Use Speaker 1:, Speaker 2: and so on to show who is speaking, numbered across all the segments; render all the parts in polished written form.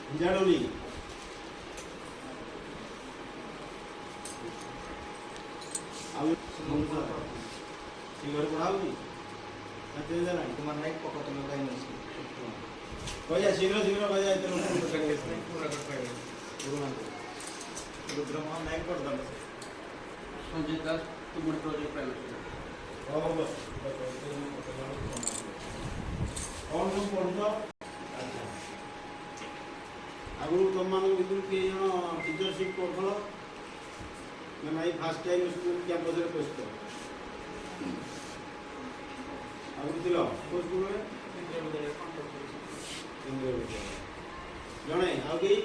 Speaker 1: ହିଞ୍ଜାଡୋଲି। ଆଉ ସେ ଘରେ ପଢ଼ା ହଉଛି ନା ଚେଞ୍ଜ ହେଲାଣି?
Speaker 2: କୁମାର ନାୟକ, ପକତନ ପ୍ରାଇମେରୀ ସ୍କୁଲ।
Speaker 1: କହିଯା, ଶୀଘ୍ର ଶୀଘ୍ର କହିଯା, ଏତେ ଲୋକ।
Speaker 2: ପୁରୁଣା ରୁଦ୍ରମୋହନ ନାୟକ, ବଡ଼ଦାଣ୍ଡ।
Speaker 3: Sanjay Das, Tumudi project private.
Speaker 1: ହଉ, ବସ ବସ। କ'ଣ ସବୁ ପଢ଼ୁଛ? ଆଚ୍ଛା, ଆଗରୁ ତୁମମାନଙ୍କ ଭିତରୁ କିଏ ଜଣ ଟିଚରସିପ୍ କରୁଥିଲ ନା ନାଇଁ? ଫାର୍ଷ୍ଟ ଟାଇମ୍ ସ୍କୁଲ କ୍ୟାମ୍ପସରେ ପଶିଛ? ଆଗରୁ ଥିଲ କେଉଁ ସ୍କୁଲରେ?
Speaker 3: କେନ୍ଦ୍ରୀୟ ବିଦ୍ୟାଳୟ, କ'ଣ କରୁଛନ୍ତି?
Speaker 1: କେନ୍ଦ୍ରୀୟ ବିଦ୍ୟାଳୟ ଜଣେ, ଆଉ କେହି?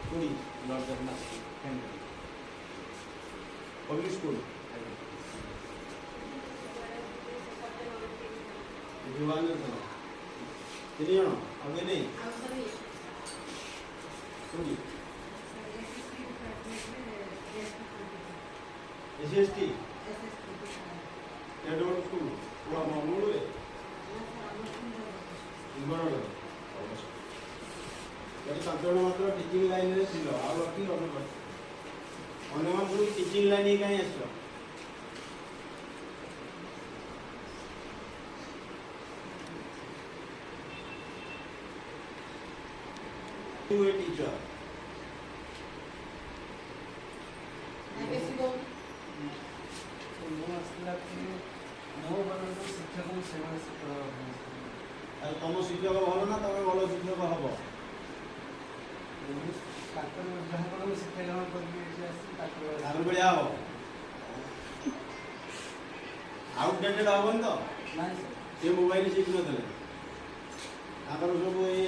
Speaker 1: କୋଉଠି?
Speaker 2: Lord Jagannath.
Speaker 1: Public school. Bhubaneswar. ତିନି ଜଣ, ଆଉ କେହି ନେଇ? କୋଉଠି? S S T state board school କୋଉ, ଆମ ଅନୁଗୁଳରେ? ବରଗଡ଼। ଏଠି ପାଞ୍ଚ ଜଣ ମାତ୍ର ଟିଚିଂ ଲାଇନରେ ଥିଲ, ଆଉ ବାକି ଅନ୍ୟ ଅନ୍ୟମାନେ ସବୁ ଟିଚିଂ ଲାଇନ୍ କାହିଁ ଆସିଛ? You a teacher.
Speaker 3: ମୁଁ ଆସିଲା କି ମୋ ମାନଙ୍କୁ ଶିକ୍ଷକଙ୍କୁ ସେମାନେ ଶିକ୍ଷକ ହେବା ପାଇଁ ଆସିଥିଲି।
Speaker 1: ଆଉ ତମ ଶିକ୍ଷକ ଭଲ ନା ତମେ ଭଲ ଶିକ୍ଷକ ହବ?
Speaker 3: ମୁଁ ତାଙ୍କର ଯାହାଙ୍କର ମୁଁ ଶିକ୍ଷା ଗ୍ରହଣ କରିକି ଏଠି ଆସିଛି, ତାଙ୍କର
Speaker 1: ତାଙ୍କର ଭଳିଆ ହବ? ଆଉଟଡେଟେଡ୍ ହବନି ତ?
Speaker 3: ନାଇଁ ସାର୍।
Speaker 1: ସେ ମୋବାଇଲ ଶିଖିନଥିଲେ, ତାଙ୍କର ସବୁ ଏ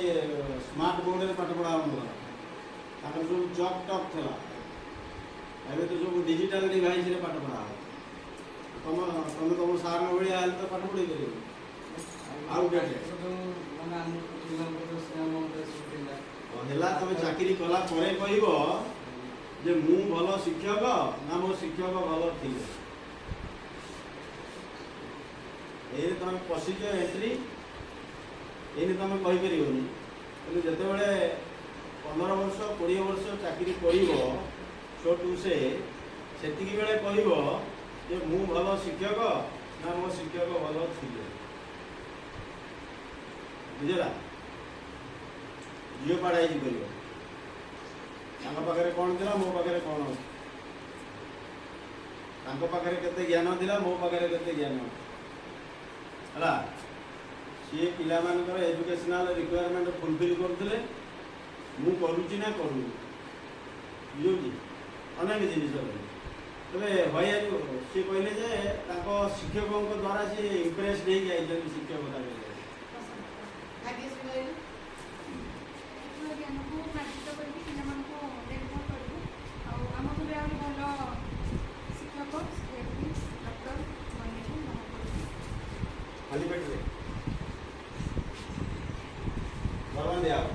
Speaker 1: ସ୍ମାର୍ଟ ବୋର୍ଡ଼ରେ ପାଠ ପଢ଼ା ହେଉନଥିଲା, ତାଙ୍କର ସବୁ ଚକ୍ ଟକ୍ ଥିଲା। ଏବେ ତ ସବୁ ଡିଜିଟାଲ ଡିଭାଇସରେ ପାଠ ପଢ଼ା ହେବ। ତମେ ତମ ସାର୍ଙ୍କ ଭଳିଆ ହେଲେ ତ ପାଠ ପଢ଼େଇ ପାରିବନି। Outdated.
Speaker 3: ତାଙ୍କର ଯୋଉ ମାନେ ଆମ ପିଲାଙ୍କ ଯୋଉ ସ୍ନେହ ମମତା ସବୁ ଥିଲା।
Speaker 1: ହେଲା, ତମେ ଚାକିରି କଲା ପରେ କହିବ ଯେ ମୁଁ ଭଲ ଶିକ୍ଷକ ନା ମୋ ଶିକ୍ଷକ ଭଲ ଥିଲେ। ଏଇରେ ତମେ ପଶିଛ ଏଣ୍ଟ୍ରି, ଏଇନେ ତମେ କହିପାରିବନି। କିନ୍ତୁ ଯେତେବେଳେ 15 ବର୍ଷ, 20 ବର୍ଷ ଚାକିରି କରିବ, ସୋ ଟୁ ସେ ସେତିକି ବେଳେ କହିବ ଯେ ମୁଁ ଭଲ ଶିକ୍ଷକ ନା ମୋ ଶିକ୍ଷକ ଭଲ ଥିଲେ। ବୁଝିଲା? ଜିଓପାର୍ଡାଇଜ୍ କରିବ, ତାଙ୍କ ପାଖରେ କ'ଣ ଥିଲା, ମୋ ପାଖରେ କ'ଣ ଅଛି, ତାଙ୍କ ପାଖରେ କେତେ ଜ୍ଞାନ ଥିଲା, ମୋ ପାଖରେ କେତେ ଜ୍ଞାନ ଅଛି। ହେଲା, ସିଏ ପିଲାମାନଙ୍କର ଏଜୁକେସନାଲ ରିକ୍ୱାରମେଣ୍ଟ ଫୁଲଫିଲ୍ କରୁଥିଲେ, ମୁଁ କରୁଛି ନା କରୁନି। ବୁଝୁଛି, ଅନେକ ଜିନିଷ ରହିଛି। ତେବେ ହଇଆରୁ ସିଏ କହିଲେ ଯେ ତାଙ୍କ ଶିକ୍ଷକଙ୍କ ଦ୍ୱାରା ସିଏ ଇମ୍ପ୍ରେସ୍ ହେଇକି ଯାଇଛନ୍ତି ଶିକ୍ଷକତା କରିବାକୁ।
Speaker 4: ଜ୍ଞାନକୁ ପ୍ରାର୍ଥିତ କରିକି ପିଲାମାନଙ୍କୁ ଡେଭଲପ୍ କରିବୁ ଆଉ ଆମକୁ ବି ଆହୁରି ଭଲ ଶିକ୍ଷକ, ଶିକ୍ଷୟିତ୍ରୀ, ଡକ୍ଟର ବନେଇବୁ ମନେ କରୁଛୁ।
Speaker 1: ଖାଲି ପେଟରେ ଦରମା ଦିଆହବ।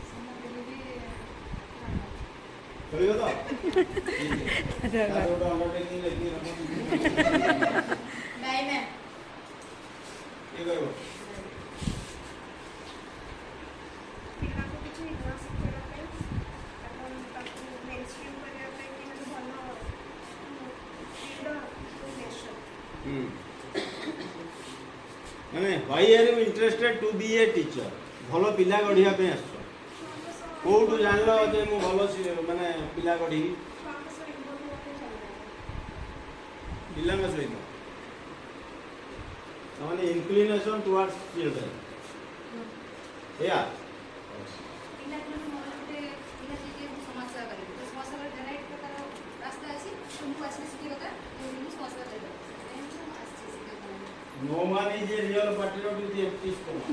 Speaker 4: ସେମାନେ ବି
Speaker 1: ଚଳିବ ତ? ତାର ଗୋଟେ ଅଣ୍ଡରଟେକିଂ ଲେଖିକି ରଖ।
Speaker 4: ନାଇଁ ମ୍ୟାମ୍।
Speaker 1: କିଏ କହିବ?
Speaker 5: ପିଲାଙ୍କୁ କିଛି ନୂଆ ଶିଖେଇବା ପାଇଁ ଏବଂ ତାକୁ ମେନ୍ ଷ୍ଟ୍ରିମ୍ କରିବା ପାଇଁ କି ଗୋଟେ ଭଲ ନେସନ୍।
Speaker 1: ମାନେ why are you interested to be a teacher? ଭଲ ପିଲା ଗଢ଼ିବା ପାଇଁ ଆସିଛ? କୋଉଠୁ ଜାଣିଲ ଯେ ମୁଁ ଭଲ ମାନେ ପିଲା ଗଢ଼ିବି?
Speaker 5: ଛୁଆଙ୍କ ସହ ଇନଭଲ୍ଭ ହେବା ପାଇଁ ଭଲ ଲାଗେ।
Speaker 1: ପିଲାଙ୍କ ସହିତ, ତାମାନେ ଇନକ୍ଲିନେସନ୍ ଟୁୱାର୍ଡସ୍ ଚିଲଡ୍ରେନ୍, ଏଇଆ?
Speaker 4: ପିଲାମାନଙ୍କୁ ମୋର ଗୋଟେ ଇଚ୍ଛା ଯେ ମୁଁ ସମାଜ ସେବା କରିବି। ତ ସମାଜ ସେବାର ଭେରାଇଟି ପ୍ରକାର ରାସ୍ତା ଅଛି। ତ ମୁଁ ଆସିଲି ଶିକ୍ଷକତା, ଯେଉଁଠି ମୁଁ ସମାଜ ସେବା କରିପାରିବି। ସେଥିପାଇଁ ମୁଁ ଆସିଛି ଶିକ୍ଷକତା।
Speaker 1: No man is a real patriot with empty stomach.